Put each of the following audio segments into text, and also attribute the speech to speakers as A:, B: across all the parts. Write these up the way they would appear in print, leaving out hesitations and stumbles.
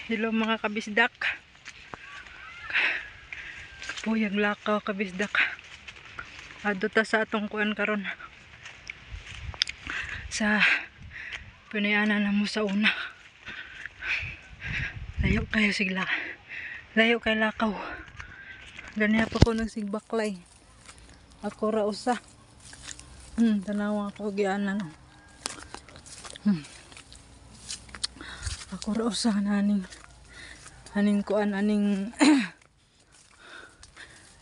A: Hello, mga kabisdak. Kapuyag lakaw, kabisdak. Adto ta sa atong kuan karon. Sa pinayanan na mo sa una. Layo kayo sigla. Layo kay lakaw. Ganiya pa ko nagsigbaklay. Ako ra usa. Tanawa ako gianan. Ako ra usa na aning aning kuan, aning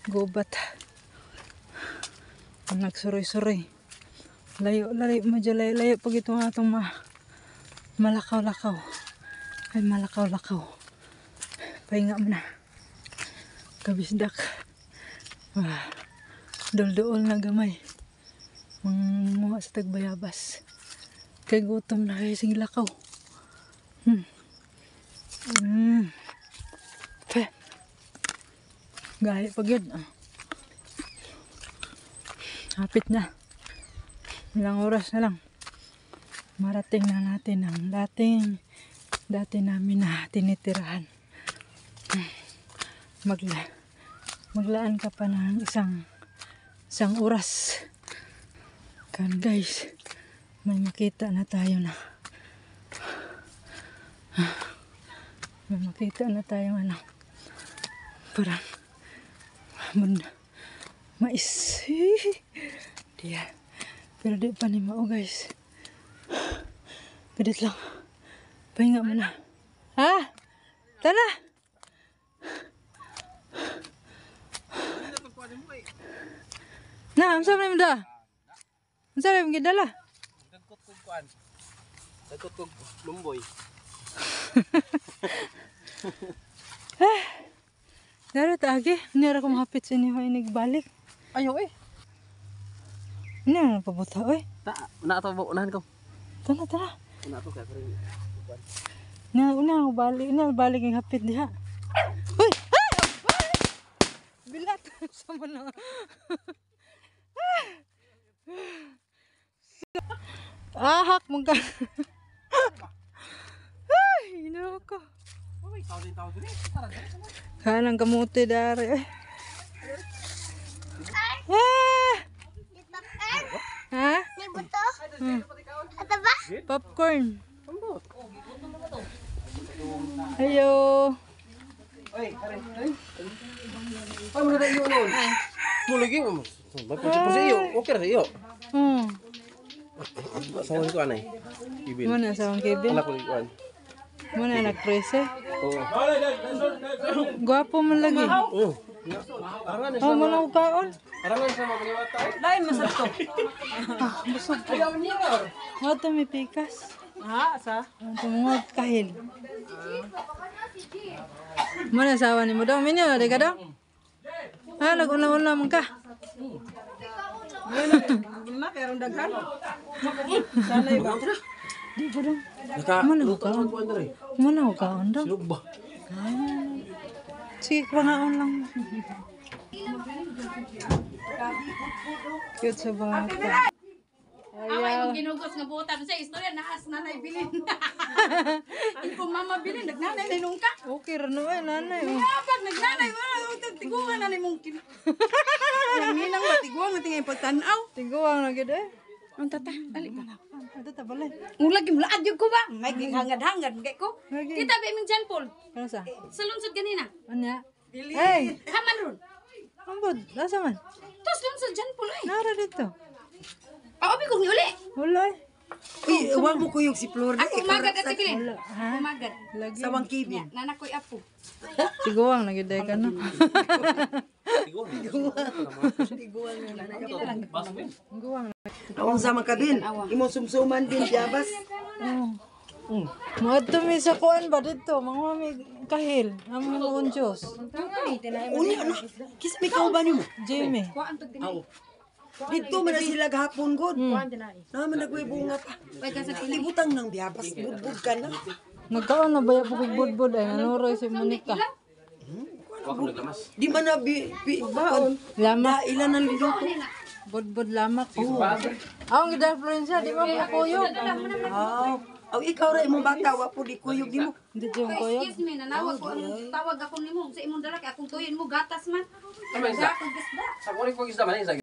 A: gubat. Ang nagsuroy-suroy. Layo, layo, medyo layo, layo pag ito nga itong malakaw-lakaw. Ay, malakaw-lakaw. Pahinga mo na. Kabisdak. Ah, dulduol na gamay. Mga sa tagbayabas. Kay gutom na kayo, sige lakaw. Pe. Gahi pag yun. Ah. Hapit na. Ilang oras na lang. Marating na natin ang dating dati namin na tinitirahan. Maglaan ka pa ng isang isang oras. Kan guys, may makita na tayo na. May makita na tayo, ano. Parang mais. Diya. Pero di pa ni mao, guys. Gadit lang. Pahinga muna. Ha? Tara! Na, unsa man da? Unsa man gidala?
B: Dagkot kog kuan. Dagkot kog lumboy.
A: Dara ta agi, nira ko mahapit sa inyo ay nagbalik.
B: Ayo eh.
A: Hindi na pabuta oy.
B: Ta, una to unahan ko.
A: Tara, tara.
B: Una to kay pero
A: Na una ako balik, na balik ang hapit diha. Uy! Ay! Ay! Bilat sa man. Ahak mong ka. Ay, ginoo ko.
B: Uy, tao din tao din. Tara dali.
A: Kanang kamuti dari. Eh. Ah! Ha? Popcorn.
B: Ambot.
A: Ayo.
B: Oy, kare. Ay. Ay, mo na iyo noon. Mo lagi mo. Ba sa iyo. Okay ra sa iyo. Sa ko anay. Ibin.
A: Muna sa akong Kevin.
B: Anak ko kuan.
A: Muna anak prese.
B: Oo.
A: Gwapo man lagi.
B: Oh. Arangan
A: Oh, muna ko kaon.
B: Arangan sa mga kaliwata.
C: Lain masarap to.
A: Ah, busog ko. Wato may pikas.
C: Ha, sa?
A: Ang tumuwag kahil. Muna asawa ni mo daw. Minyo na di ka daw? Ha, nag-una-una man ka.
C: Na, pero daghan. Sanay ba?
A: Di ko daw.
B: Naka
A: Muna ko kaon.
B: kuan dere.
A: Muna ko kaon daw.
B: Silog ba?
A: Sige, pangaon lang. Cute sa bata.
D: Awa imong ginugos nga buotan sa istorya naas nanay bilin. Ang kung mama bilin nagnanay na nung ka.
A: Okay ra no eh, nanay. Oh.
D: Kapag nagnanay wala utang tiguan na nimong kin.
C: Ang hinang matiguan nga tingay pagtan-aw.
A: Tiguang na gid eh.
D: Ang tata, ali ka na.
A: Ato ta balay.
D: Ang lagi mulaad yun ko ba?
C: May hangad-hangad kay ko.
A: Lagi.
D: Kita ba imong John Paul?
A: Ano sa?
D: Sa lungsod ganina.
A: Ano? Hey,
D: Haman ron.
A: ambod, nasa man?
D: Tos lungsod John Paul ay.
A: Nara dito.
D: Paobi kong niuli.
A: Wala eh.
C: Uy, wa mo kuyog si Flor.
D: Ako umagad at bilin.
A: Wala. Ha?
D: Umagad.
A: Lagi.
C: Sa wang kibin.
D: Nanak ko'y apo.
A: Tiguang na gid ka no. Tiguang.
C: Ang sa makabin. Imo sumsuman din diabas.
A: Oh. Maadto mi sa kuan ba dito, mga mi kahil, amo mo Diyos.
C: Unya na. Kisa may kauban nimo.
A: Jimmy.
C: Dito man na sila gahapon god. Naman nagway bunga pa. Libutang ng biyabas budbud ka na.
A: Nagkaon na ba yung budbud ay nanuroy si Monica.
C: Di man na bi, bi baon.
A: Lamak,
C: Ilan ang liluto.
A: budbud lamak. Oh. Ang gida Florencia, di ba mo kuyog?
C: Ah, Aw ikaw ra imong bata wa pud ikuyog nimo.
A: Hindi yung kuyog.
D: Excuse me, nanawag ko ang tawag ako nimo sa imong dala kay akong tuyin mo gatas man.
B: Tama, isda.
D: Akong isda.
B: Sa kuning pag isda man, isda.